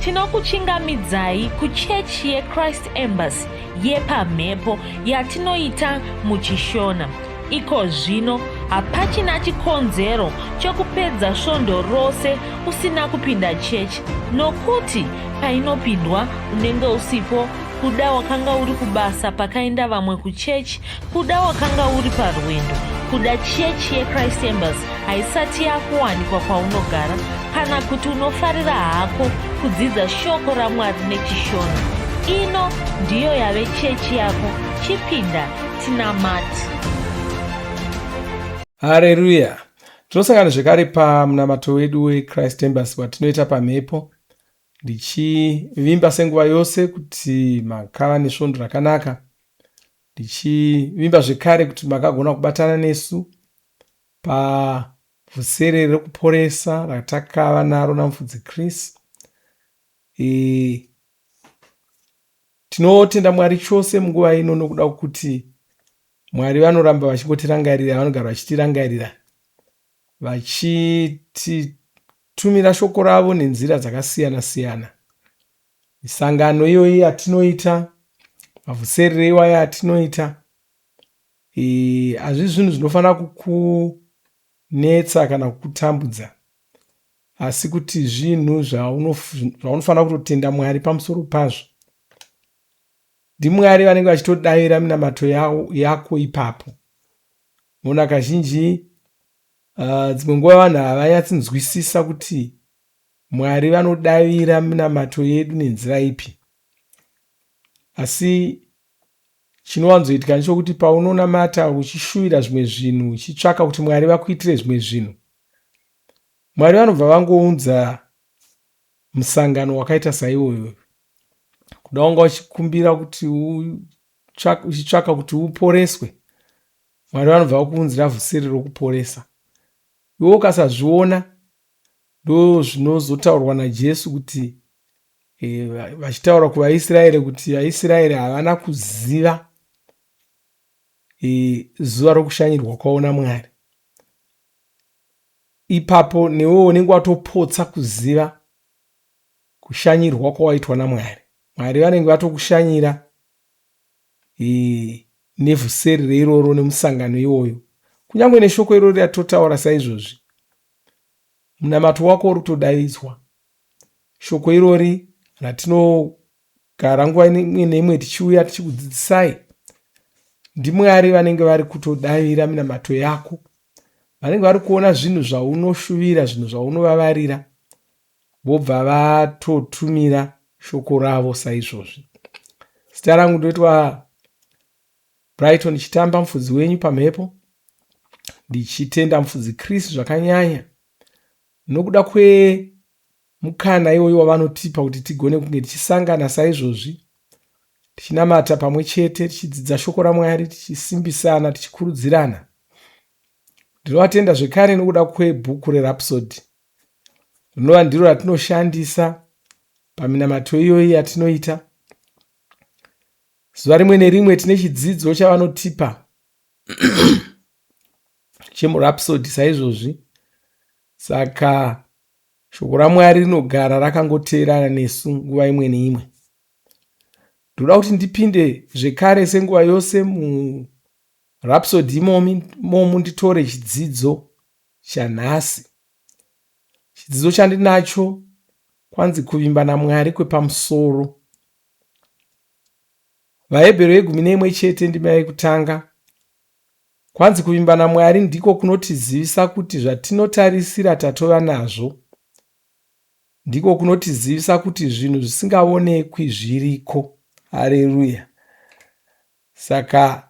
Tinokuchingamidzai kuchechi yeChrist Embassy yepamhepo yatinoita muchiShona. Iko zvino hapachina chikonzero chekupedza svondo rose usina kupinda chechi nokuti painopindwa unenge usipo kuda wakanga uri kubasa pakaenda vamwe kuchechi kuda wakanga uri parwendo kuda chechi yechrist embassy haisati yakuwanikwa kwaunogara kana kuti unofarira hako kudzidza shoko ramwari nechishona ino ndiyo yave chechi yako chipinda tinamati hareruya tinosangana zvekare pamunamato wedu wechrist embassy watinoita pamhepo ndichivimba senguva yose kuti makava nesvondo rakanaka ndichivimba zvekare kuti makagona kubatana nesu pavhuserere rekuporesa ratakava naro namufudzi chris e, tinotenda mwari chose munguva ino nokuda kwekuti mwari vanoramba vachingotirangarira vanogara vachitirangarira vachititumira shoko ravo nenzira dzakasiyana siyana misangano iyoyi yatinoita mavhuserere iwayo atinoita hazvi zvinhu zvinofanira kukunetsa kana kukutambudza asi kuti zvinhu zvaunofanira kutotenda mwari pamusoro pazvo ndimwari vanenge vachitodavira minamato yako ipapo mona kazhinji dzimwe nguva vanhu havanyatsinzwisisa kuti mwari vanodavira minamato yedu nenzira ipi asi chinowanzoitika ndechokuti paunonamata uchishuvira zvimwe zvinhu uchitsvaka kuti mwari vakuitire zvimwe zvinhu mwari vanobva vangounza musangano wakaita saiwoyo kuda wanga uchikumbira kuti uchitsvaka kuti uporeswe mwari vanobva vakuunzira vhuseri rokuporesa iwe ukasazviona ndozvinozotaurwa najesu kuti e, vachitaura kuvaisraeri kuti vaisraeri havana kuziva e, zuva rokushanyirwa kwavo namwari ipapo newewo unenge watopotsa kuziva kushanyirwa kwawaitwa namwari mwari vanenge vatokushanyira e, nevhuseri reiroro nemusangano iwoyo kunyange neshoko iroro ratotaura saizvozvi munamato wako uri kutodavidzwa shoko irori ratinogara nguva imwe neimwe tichiuya tichikudzidzisai ndimwari vanenge vari kutodavira minamato yako vanenge vari kuona zvinhu zvaunoshuvira zvinhu zvaunovavarira vobva vatotumira shoko ravo saizvozvi zita rangu ndoitwa brighton chitamba mufudzi wenyu pamhepo ndichitenda mufudzi chris zvakanyanya nokuda kwemukana iwoyo wavanotipa kuti tigone kunge tichisangana saizvozvi tichinamata pamwe chete tichidzidza shoko ramwari tichisimbisana tichikurudzirana ndinovatenda zvekare nokuda kwebhuku rerapsody rinova ndiro ratinoshandisa paminamato iyoyi yatinoita zuva rimwe nerimwe tine chidzidzo chavanotipa chemurapsody saizvozvi saka shoko ramwari rinogara rakangoteerana nesu nguva imwe neimwe ndoda kuti ndipinde zvekare senguva yose murapsody imomi momu nditore chidzidzo chanhasi chidzidzo chandinacho kwanzi kuvimba namwari kwepamusoro vahebheru yegumi neimwe chete ndima yekutanga kwanzi kuvimba namwari ndiko kunotizivisa kuti zvatinotarisira tatova nazvo ndiko kunotizivisa kuti zvinhu zvisingaonekwi zviriko hareruya saka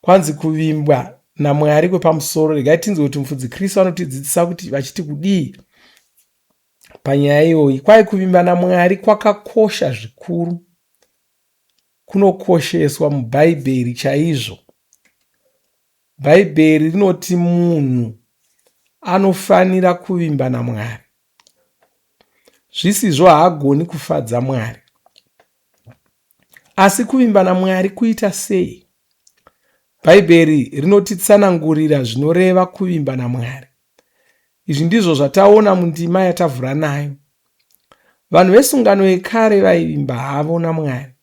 kwanzi kuvimbwa namwari kwepamusoro regai tinzwe kuti mufudzi kristu vanotidzidzisa kuti vachiti kudii panyaya iyoyi kwai kuvimba namwari kwakakosha zvikuru kunokosheswa mubhaibheri chaizvo bhaibheri rinoti munhu anofanira kuvimba namwari zvisizvo haagoni kufadza mwari asi kuvimba namwari kuita sei bhaibheri rinotitsanangurira zvinoreva kuvimba namwari izvi ndizvo zvataona mundima yatavhura nayo. Vanhu vesungano yekare vaivimba havo naMwari,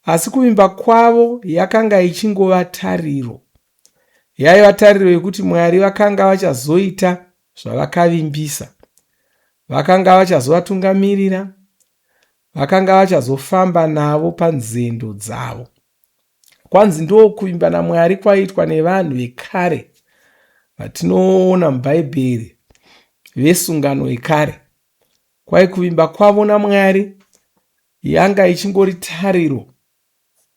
asi kuvimba kwavo yakanga ichingova tariro. Yaiva tariro yekuti Mwari vakanga vachazoita zvavakavimbisa. Vakanga vachazovatungamirira, vakanga vachazofamba navo panzendo dzavo. Kwanzi ndokuvimba naMwari kwaiitwa nevanhu vekare vatinoona muBhaibheri vesungano yekare. Kwai kuvimba kwavo naMwari yanga ichingori tariro.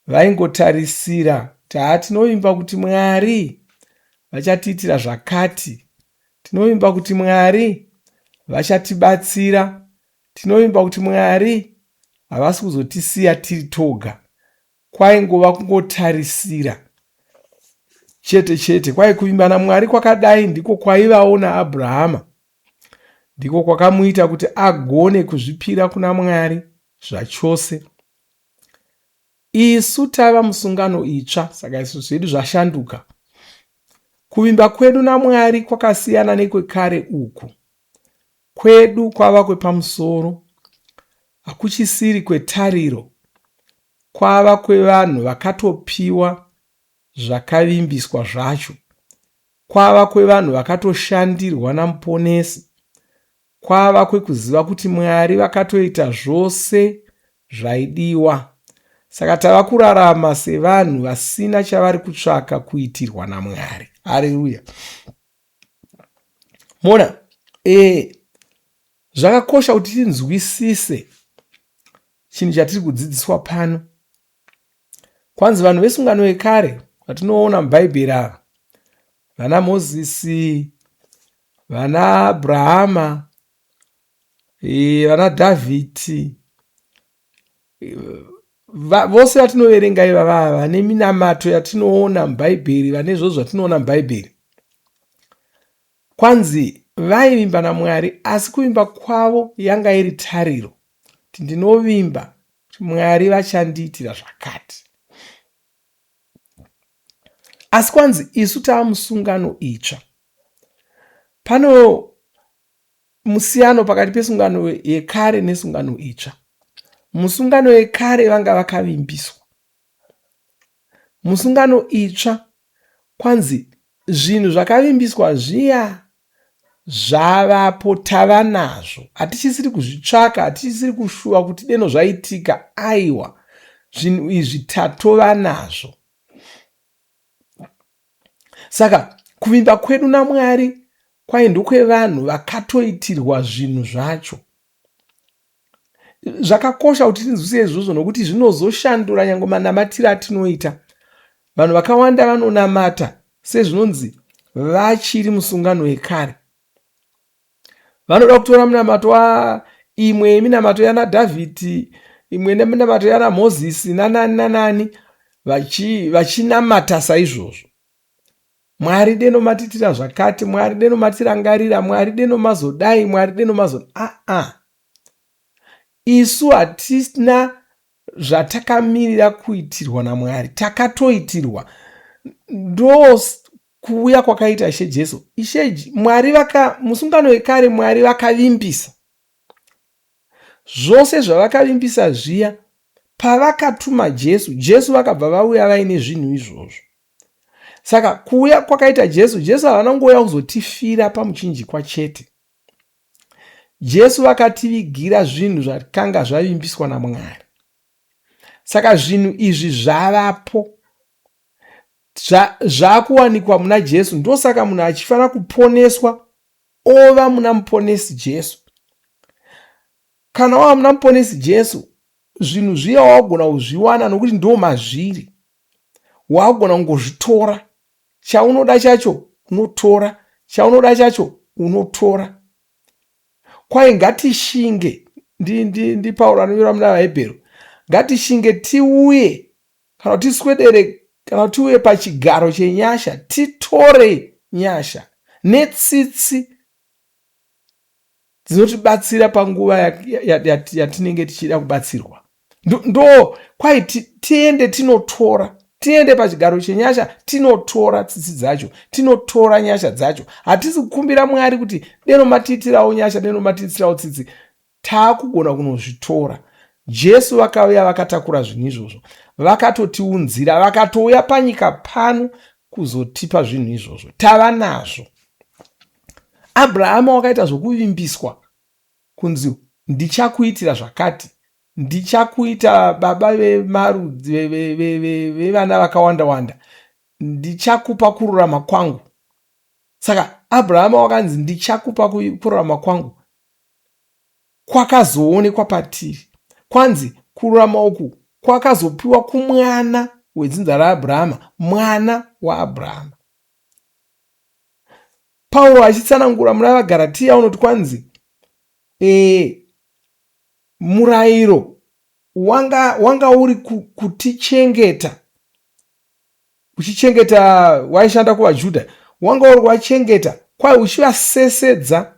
Vaingotarisira kuti haa tinovimba kuti Mwari vachatiitira zvakati. Tinovimba kuti Mwari vachatibatsira. Tinovimba kuti Mwari havasi kuzotisiya tiri toga. Kwaingova kungotarisira chete chete. Kwai kuvimba naMwari kwakadai ndiko kwaivawo naAbrahama. Ndiko kwakamuita kuti agone kuzvipira kuna Mwari zvachose. Isu tava musungano itsva, saka isu zvedu zvashanduka. Kuvimba kwedu naMwari kwakasiyana nekwekare uku. Kwedu kwava kwepamusoro, hakuchisiri kwetariro, kwava kwevanhu vakatopiwa zvakavimbiswa zvacho, kwava kwevanhu vakatoshandirwa naMuponesi, kwava kwekuziva kuti Mwari vakatoita zvose zvaidiwa. Saka tava kurarama sevanhu vasina chavari kutsvaka kuitirwa naMwari. Hareruya! Mona, e, zvakakosha kuti tinzwisise chinhu chatiri kudzidziswa pano. Kwanzi vanhu vesungano yekare vatinoona muBhaibheri ava, vana Mozisi, vana Abrahama, e, vana Dhavhidhi, vose vatinoverenga ivava vane minamato yatinoona mubhaibheri vane zvose zvatinoona mubhaibheri kwanzi vaivimba namwari asi kuvimba kwavo yanga iri tariro kuti ndinovimba kuti mwari vachandiitira zvakati asi kwanzi isu tava musungano itsva pano musiyano pakati pesungano yekare nesungano itsva. Musungano yekare vanga vakavimbiswa. Musungano itsva kwanzi zvinhu zvakavimbiswa zviya zvavapo tava nazvo hatichisiri kuzvitsvaka hatichisiri kushuva kuti deno zvaitika aiwa zvinhu izvi tatova nazvo Saka kuvimba kwedu naMwari kwai ndokwevanhu vakatoitirwa zvinhu zvacho. Zvakakosha kuti tinzwisise izvozvo nokuti zvinozoshandura nyange manamatiro atinoita. Vanhu vakawanda vanonamata sezvinonzi vachiri musungano yekare. Vanoda kutora munamato wa imwe yeminamato yana Dhavhidhi, imwe neminamato yana Mozisi nanani nanani vachinamata vachi saizvozvo. Mwari deno matitira zvakati, Mwari deno matirangarira, Mwari deno mazodai, Mwari deno mazo aa ah, ah. Isu hatina zvatakamirira kuitirwa naMwari, takatoitirwa. Ndo kuuya kwakaita Ishe Jesu. Ishe Mwari vaka musungano yekare Mwari vakavimbisa zvose zvavakavimbisa zviya pavakatuma Jesu, Jesu vakabva vauya vaine zvinhu izvozvo. Saka kuuya kwakaita Jesu, Jesu havana kungouya kuzotifira pamuchinjikwa chete. Jesu vakativigira zvinhu zvakanga zvavimbiswa naMwari. Saka zvinhu izvi zvavapo zvakuwanikwa muna Jesu. Ndosaka munhu achifanira kuponeswa ova muna muponesi Jesu. Kana wava muna muponesi Jesu, zvinhu zviya wagona kuzviwana nokuti ndo mazviri. Wagona kungozvitora. Chaunoda chacho unotora, chaunoda chacho unotora. Kwai ngatishinge, ndiPauro anonyora muna vaHebheru, ngatishinge tiuye kana kuti tiswedere kana kuti tiuye pachigaro chenyasha titore nyasha netsitsi dzinotibatsira panguva yatinenge tichida kubatsirwa ndo kwai tiende tinotora tiende pachigaro chenyasha tinotora tsitsi dzacho tinotora nyasha dzacho hatisi kukumbira mwari kuti deno matiitirawo nyasha deno matiitirawo tsitsi. Taakugona kunozvitora. Jesu vakauya vakatakura zvinhu izvozvo, vakatotiunzira, vakatouya panyika pano kuzotipa zvinhu izvozvo. Tava nazvo. Abrahama wakaita zvokuvimbiswa kunzi ndichakuitira zvakati, ndichakuita baba vemarudzi vevana vakawanda wanda, ndichakupa kururama kwangu. Saka Abrahama wakanzi ndichakupa kururama kwangu kwakazoonekwa patiri. Kwanzi kururama uku kwakazopiwa kumwana wedzinza raAbrahama, mwana waAbrahama. Pauro achitsanangura muna vaGaratiya unoti kwanzi e, murayiro wanga, wanga uri kutichengeta uchichengeta waishanda kuvaJudha wanga uri kuvachengeta kwai uchivasesedza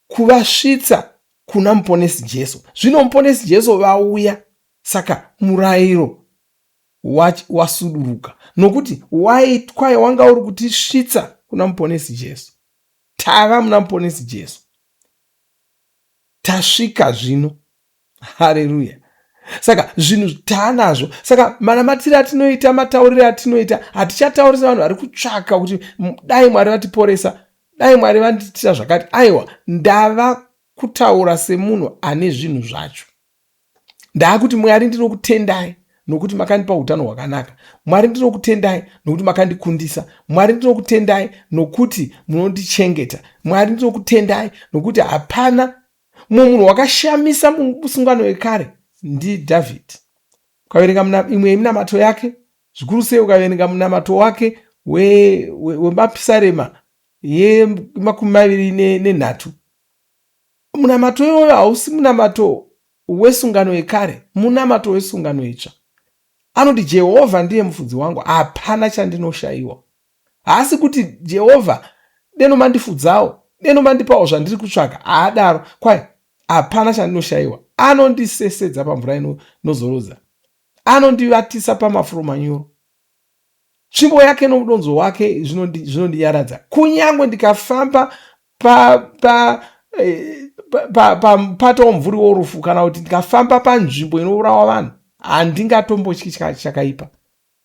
kuvasvitsa kuna muponesi Jesu. Zvino muponesi Jesu vauya, saka murayiro wasuduruka nokuti waitwayo wanga uri kutisvitsa kuna muponesi Jesu. Tava muna muponesi Jesu, tasvika zvino. Hareruya! Saka zvinhu taanazvo. Saka manamatiro atinoita, matauriro atinoita, hatichatauri sevanhu vari kutsvaka kuti dai Mwari vatiporesa, dai Mwari vandiitira zvakati. Aiwa, ndava kutaura semunhu ane zvinhu zvacho. Ndaakuti Mwari ndinokutendai nokuti makandipa utano hwakanaka. Mwari ndinokutendai nokuti makandikundisa. Mwari ndinokutendai nokuti munondichengeta. Mwari ndinokutendai nokuti hapana Mumwe munhu wakashamisa musungano yekare ndiDhavhidhi. Ukaverenga imwe yeminamato yake, zvikuru sei ukaverenga munamato wake wemapisarema yemakumi maviri nenhatu, munamato iwoyo hausi munamato wesungano yekare, munamato wesungano itsva. Anoti, Jehovha ndiye mufudzi wangu, hapana chandinoshayiwa. Haasi kuti Jehovha deno mandifudzawo, deno mandipawo zvandiri kutsvaka. Haadaro. Kwai hapana chandinoshayiwa. Anondisesedza pamvura inozorodza. Anondivatisa pamafuro manyoro. Tsvimbo yake nomudonzo wake zvinondinyaradza. Kunyange ndikafamba pamupata pa, womumvuri worufu kana kuti ndikafamba panzvimbo inourawa vanhu, handingatombotyi chakaipa.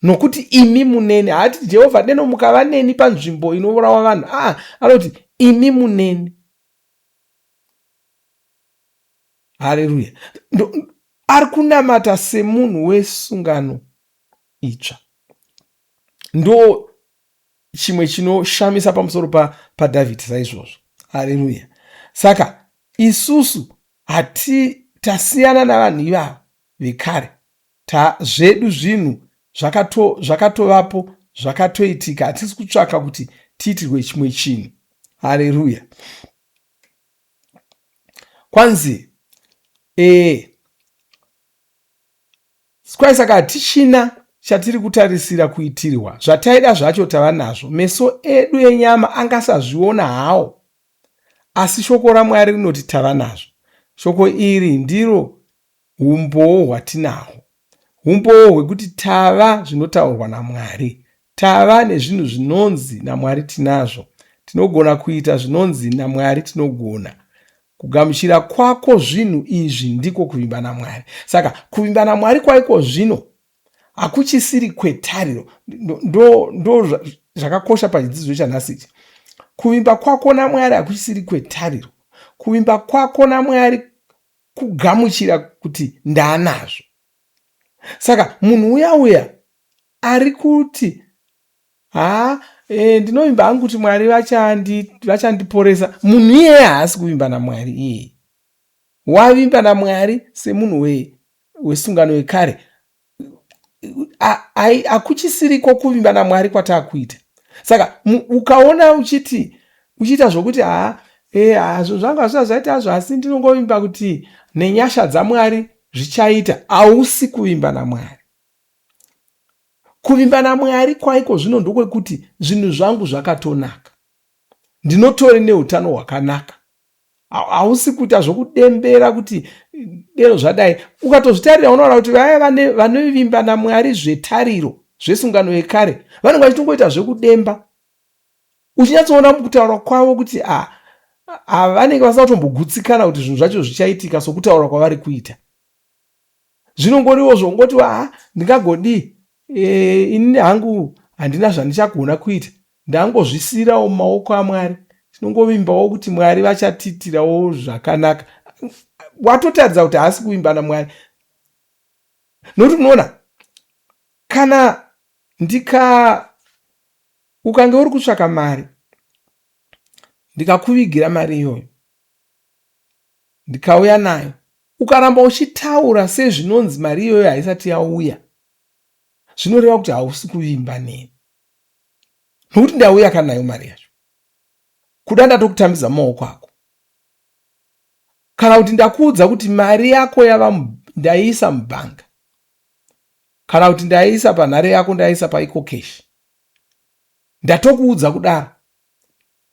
Nokuti imi muneni. Haati Jehovha deno mukava neni panzvimbo inourawa vanhu. Aa, anoti imi muneni. Hareruya. Ari kunamata semunhu wesungano itsva. Ndo chimwe chinoshamisa pamusoro paDhavhidhi pa saizvozvo. Hareruya. Saka isusu hati tasiyana navanhu ivava vekare. Ta zvedu zvinhu zvakato zvakatovapo zvakatoitika hatisi kutsvaka kuti tiitirwe chimwe chinhu. Hareruya. Kwanzi e, kwai saka hatichina chatiri kutarisira kuitirwa zvataida zvacho tava nazvo. Meso edu enyama angasazviona hawo asi shoko raMwari rinoti tava nazvo. Shoko iri ndiro Humbowo hwatinahwo. Humbowo hwekuti tava zvinotaurwa naMwari. Tava nezvinhu zvinonzi naMwari tinazvo. Tinogona kuita zvinonzi naMwari tinogona. Kugamuchira kwako zvinhu izvi ndiko kuvimba naMwari. Saka kuvimba naMwari kwaiko zvino hakuchisiri kwetariro. Ndo, ndo zvakakosha pachidzidzo chanhasi ichi. Kuvimba kwako naMwari hakuchisiri kwetariro. Kuvimba kwako naMwari kugamuchira kuti ndaanazvo. Saka munhu uya uya ari kuti haa e, ndinovimba hangu kuti Mwari vachandiporesa vachandi, munhu iyeye haasi kuvimba naMwari iyeye. Wavimba naMwari semunhu wesungano yekare hakuchisiriko kuvimba namwari kwatakuita saka ukaona uchiti uchiita zvokuti haa e, haa zvinhu zvangu hazvina zvaita hazvo asi ndinongovimba kuti nenyasha dzamwari zvichaita hausi kuvimba namwari kuvimba namwari kwaiko zvino ndokwekuti zvinhu zvangu zvakatonaka ndinotori neutano hwakanaka hausi kuita zvokudembera kuti dero zvadai ukatozvitarira unoona kuti vaya vanovimba namwari zvetariro zvesungano yekare vanenge vachitongoita zvekudemba uchinyatsoona mukutaura kwavo kuti a ah, Vanenge vasina kutombogutsikana kuti zvinhu zvacho zvichaitika sokutaura kwavari kuita. Zvinongoriwo zvongoti aa ndingagodii e, inini hangu handina zvandichagona kuita ndangozvisiirawo mumaoko amwari tinongovimbawo kuti mwari vachatiitirawo zvakanaka watotaridza kuti haasi kuvimba namwari nokuti unoona kana ndika ukange uri kutsvaka mari ndikakuvigira mari iyoyo ndikauya nayo ukaramba uchitaura sezvinonzi mari iyoyo haisati yauya zvinoreva kuti hausi kuvimba neni nokuti ndauya kanayo mari yacho kuda ndatokutambidza mumaoko ako kana kuti ndakuudza kuti mari yako yava ndaiisa mubhanga kana kuti ndaiisa panhare yako ndaiisa paecocash ndatokuudza kudaro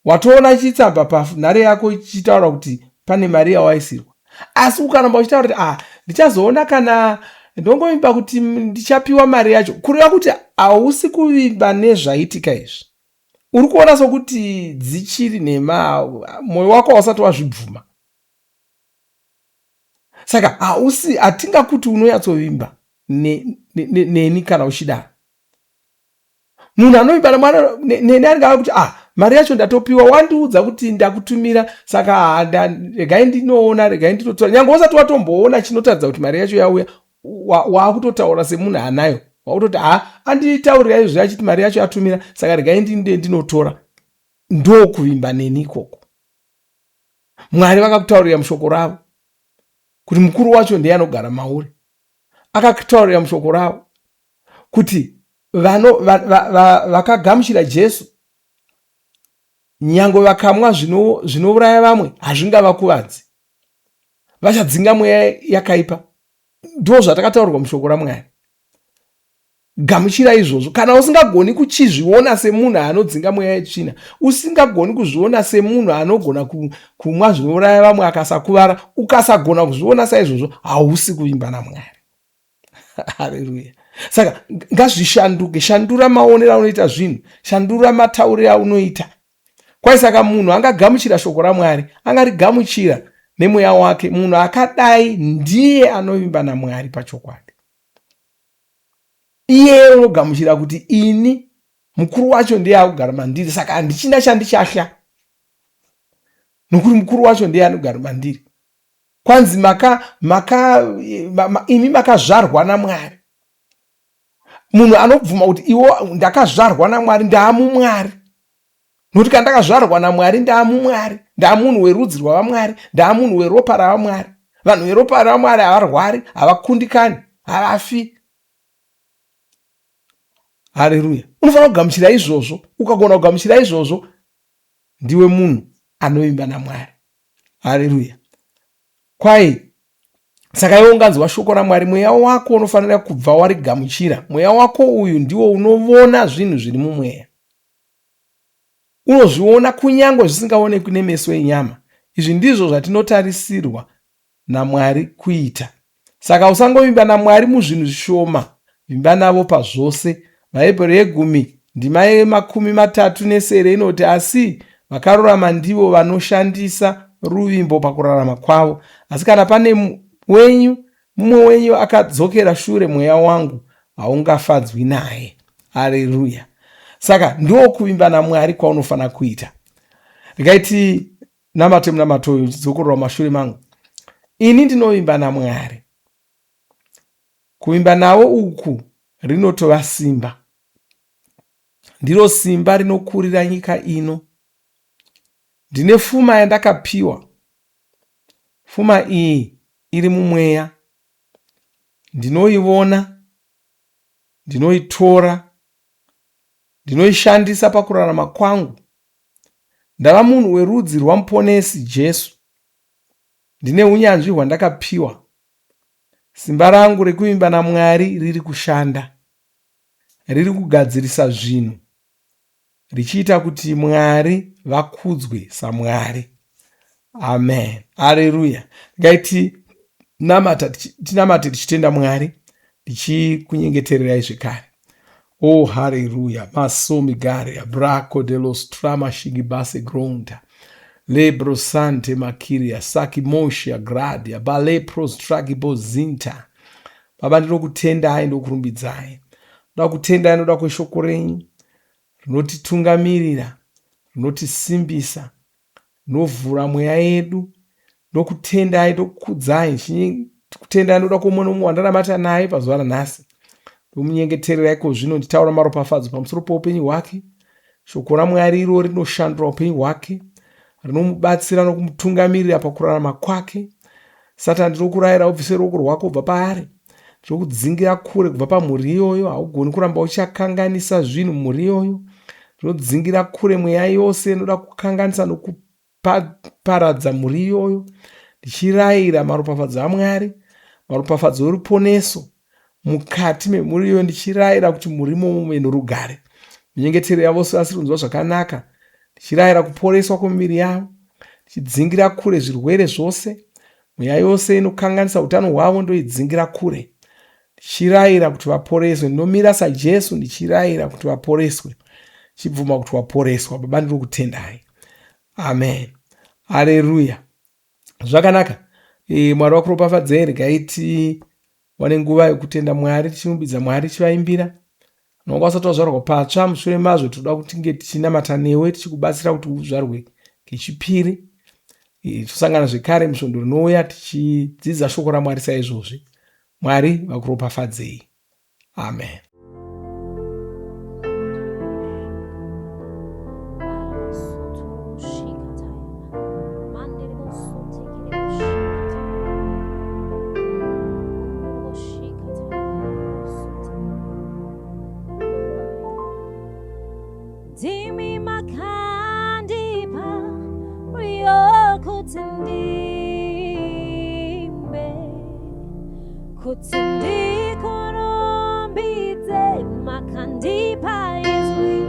watoona chitsamba panhare yako ichitaura kuti pane mari yawaisirwa asi ukaramba uchitaura kuti ah ndichazoona kana ndongovimba kuti ndichapiwa mari yacho kureva kuti hausi kuvimba nezvaitika izvi uri kuona sokuti dzichiri nhema mwoyo wako hausati wazvibvuma saka hausi hatingakuti unonyatsovimba neni ne, ne, ne, kana uchidaro munhu anovimba namwana neni anenge ava kuti ah mari yacho ndatopiwa wandiudza kuti ndakutumira saka ah, regai ndinoona regai ndinotora nyange usati watomboona chinotaridza kuti mari yacho yauya waakutotaura semunhu anayo wakutoti ha ah, anditaurira izvo achiti mari yacho atumira saka regai ndinde ndinotora ndokuvimba neni ikoko mwari vakakutaurira mushoko ravo kuti mukuru wacho ndiye anogara mauri akakutaurira mushoko ravo kuti vakagamuchira Jesu nyange vakamwa zvinouraya vamwe hazvingavakuvadzi vachadzinga mweya yakaipa ndo zvatakataurirwa mushoko ramwari gamuchira izvozvo kana usingagoni kuchizviona semunhu anodzinga mweya yetsvina usingagoni kuzviona semunhu anogona kumwa zvinouraya vamwe akasakuvara ukasagona kuzviona saizvozvo hausi kuvimba namwari hareruya saka ngazvishanduke shandura maonero aunoita zvinhu shandura matauriro aunoita kwai saka munhu angagamuchira shoko ramwari angarigamuchira nemweya wake munhu akadai ndiye anovimba namwari pachokwadi iye unogamuchira kuti ini mukuru wacho ndiye akugara mandiri saka handichina chandichahla nokuti mukuru wacho ndiye anogara mandiri kwanzi maka maka ma, imi makazvarwa namwari munhu anobvuma kuti iwo ndakazvarwa namwari ndaamumwari nokuti kana ndakazvarwa namwari ndaamumwari ndaamunhu werudzi rwavamwari ndaamunhu weropa ravamwari vanhu veropa ravamwari havarwari havakundikani havafi hareruya unofanira kugamuchira izvozvo ukagona kugamuchira izvozvo ndiwe munhu anovimba namwari hareruya kwai saka iwe unganzwa shoko ramwari mweya wako unofanira kubva warigamuchira mweya wako uyu ndiwo unovona zvinhu zviri mumweya Unozviona kunyange zvisingaonekwi nemeso enyama. Izvi ndizvo zvatinotarisirwa naMwari kuita. Saka usangovimba naMwari muzvinhu zvishoma, vimba navo pazvose. VaHebheru yegumi ndima yemakumi matatu nesere inoti, Asi vakarurama ndivo vanoshandisa ruvimbo pakurarama kwavo. Asi kana pane wenyu mumwe wenyu akadzokera shure mweya wangu haungafadzwi naye hareruya saka ndokuvimba namwari kwaunofanira kuita regai tinamate munamato uyu uchidzokorora mumashure mangu ini ndinovimba namwari kuvimba navo uku rinotova simba ndiro simba rinokurira nyika ino ndine fuma yandakapiwa Fuma iyi iri mumweya. Ndinoivona, ndinoitora, ndinoishandisa pakurarama kwangu. Ndava munhu werudzi rwaMuponesi Jesu. Ndine unyanzvi hwandakapiwa. Simba rangu rekuvimba naMwari riri kushanda. Riri kugadzirisa zvinhu. richiita kuti Mwari vakudzwe saMwari. Amen. Areruya. Ngai tinamata tinamate tichitenda Mwari ndichikunyengetererai zvekare. Oh, haleluya. Masomi gare abrako de los trama shigibase gronda. Lebro sante makiria saki moshia gradia balepros tragibozinta. Baba ndinokutendai ndokurumbidzai. Ndoda kutendai noda kweshoko renyu rinotitungamirira, rinotisimbisa, rinovhura mweya yedu. Ndokutendai ndokukudzai kutendai ndoda kwomumwe nomumwe wandanamata naye pazuva ranhasi. Ndomunyengeterera iko zvino ndichitaura maropafadzo pamusoro poupenyu hwake. Shoko raMwari iro rinoshandura upenyu hwake, rinomubatsira nokumutungamirira pakurarama kwake. Satani ndinokurayira ubvise ruoko rwako kubva paari. Ndinokudzingira kure kubva pamhuri iyoyo. Haugoni kuramba uchakanganisa zvinhu mumhuri iyoyo. Ndinodzingira kure mweya yose inoda kukanganisa nokuparadza mhuri iyoyo. Ndichirayira maropafadzo aMwari, maropafadzo oruponeso mukati memhuri iyoyo, ndichirayira kuti mhuri imomo muve norugare. Minyengetero yavo vose vasiri kunzwa zvakanaka, ndichirayira kuporeswa kwemiviri yavo, ndichidzingira kure zvirwere zvose. Mweya yose inokanganisa utano hwavo ndoidzingira kure, ndichirayira kuti vaporeswe. Ndinomira saJesu ndichirayira kuti vaporeswe, chibvuma kuti waporeswa. Baba, ndinokutendai. Amen. Haleluya. Zvakanaka. E, Mwari vakuropafadzei. Regai tiwane nguva yekutenda Mwari, tichirumbidza Mwari, tichivaimbira. Unonga usati wazvarwa patsva, mushure mazvo tinoda kuti tinge tichinamata newe, tichikubatsira kuti uzvarwe kechipiri. E, tosangana zvekare musvondo rinouya tichidzidza shoko raMwari saizvozvi. Mwari vakuropafadzei. Amen. Ndimi makandipa rwiyo kuti ndiimbe, kuti ndikurumbidze, makandipa izwi.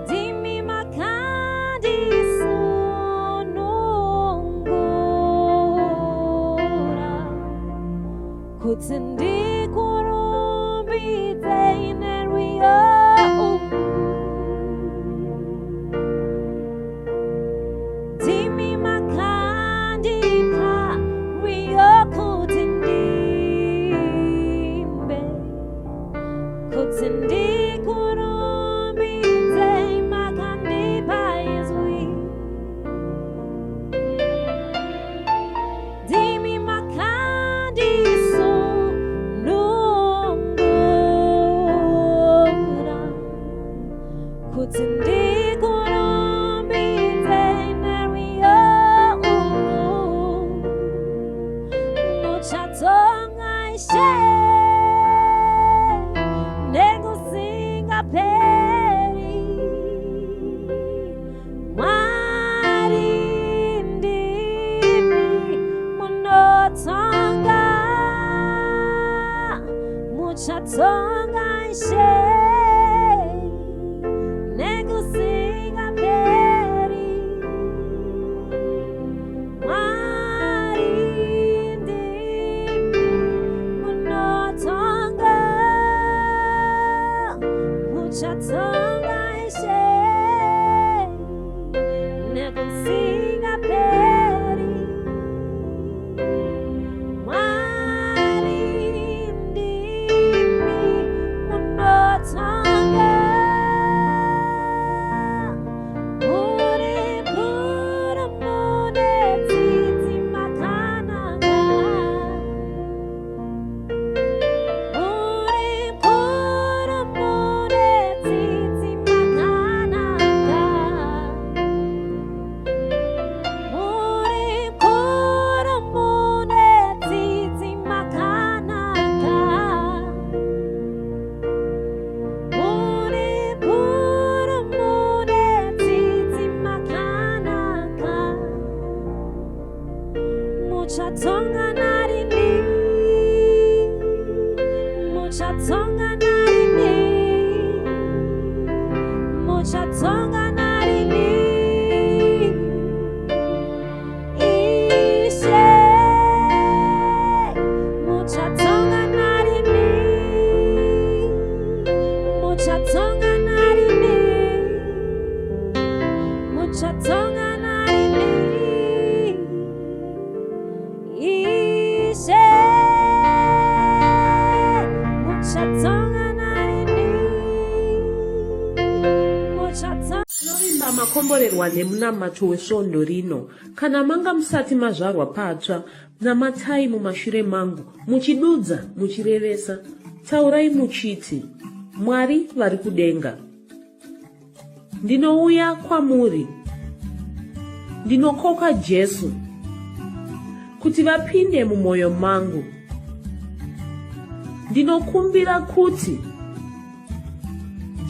Ndimi makandisunungura kuti ndikurumbidze nerwiyo urwu. Ndimi makandipa rwiyo kuti ndiimbe, kuti ndikurumbidze, makandipa izwi. Ndimi makandisunungura kuti ndikurumbidze nerwiyo urwu. Muchatonga Ishe nekusingaperi. Mwari ndimi munotonga, muchatonga Ishe nekusingaperi. Mwari ndimi munotonga, muchatonga Ishe nekusingaperi. Mwari ndimi munotonga, muri mukuru mune tsitsi makanaka. Muri mukuru mune tsitsi makanaka. Muchatonga narini Ishe Muchatonga narini Muchatonga Tinovimba makomborerwa nemunamato wesvondo rino. Kana manga musati mazvarwa patsva, namatai mumashure mangu, muchidudza, muchirevesa. Taurai muchiti, Mwari vari kudenga. Ndinouya kwamuri. Ndinokoka Jesu kuti vapinde mumwoyo mangu. Ndinokumbira kuti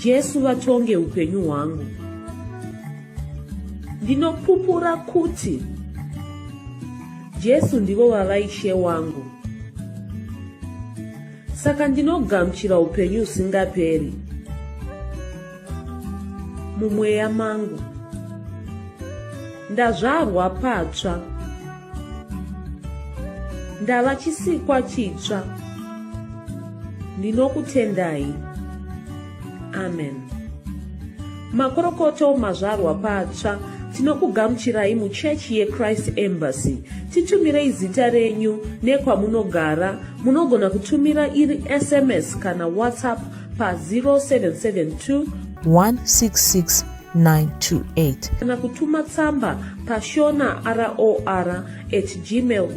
Jesu vatonge upenyu hwangu. Ndinopupura kuti Jesu ndivo vava Ishe wangu. Saka ndinogamuchira upenyu husingaperi mumweya mangu. Ndazvarwa patsva. Ndava chisikwa chitsva. Ndinokutendai. Amen. Makorokoto mazvarwa patsva tinokugamuchirai muchechi yeChrist Embassy. Titumirei zita renyu nekwamunogara. Munogona kutumira iri SMS kana WhatsApp pa 0772 166 928. Kana kutuma tsamba pashona ror at gmail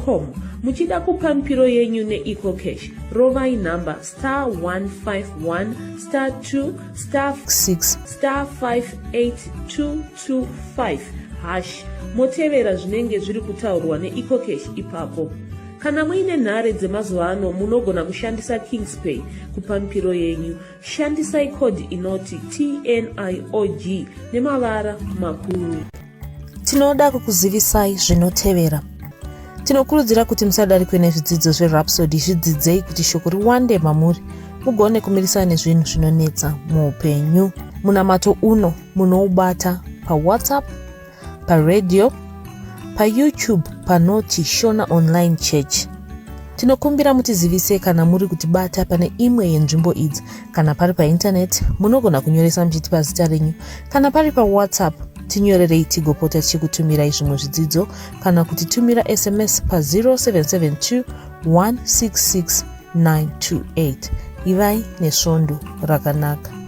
com. Muchida kupa mipiro yenyu neEcoCash, rovai nhamba star 151 star 2 star 6 star 58225 hash motevera zvinenge zviri kutaurwa neEcoCash ipapo. Kana muine nhare dzemazuva ano munogona kushandisa Kingspay kupa mipiro yenyu. Shandisai code inoti TNIOG nemavara makuru. Tinoda kukuzivisai zvinotevera. Tinokurudzira kuti musadarikwe nezvidzidzo zveRhapsody, zvidzidzei kuti shoko riwande mamuri mugone kumirisana nezvinhu zvinonetsa muupenyu. Munamato uno munoubata paWhatsApp, paradio, paYouTube panoti Shona Online Church. Tinokumbira mutizivise kana muri kutibata pane imwe yenzvimbo idzi. Kana pari paintaneti, munogona kunyoresa muchitipa zita renyu. Kana pari paWhatsApp, tinyorerei tigopota tichikutumirai zvimwe zvidzidzo kana kutitumira SMS pa 0772 166 928. Ivai nesvondo rakanaka.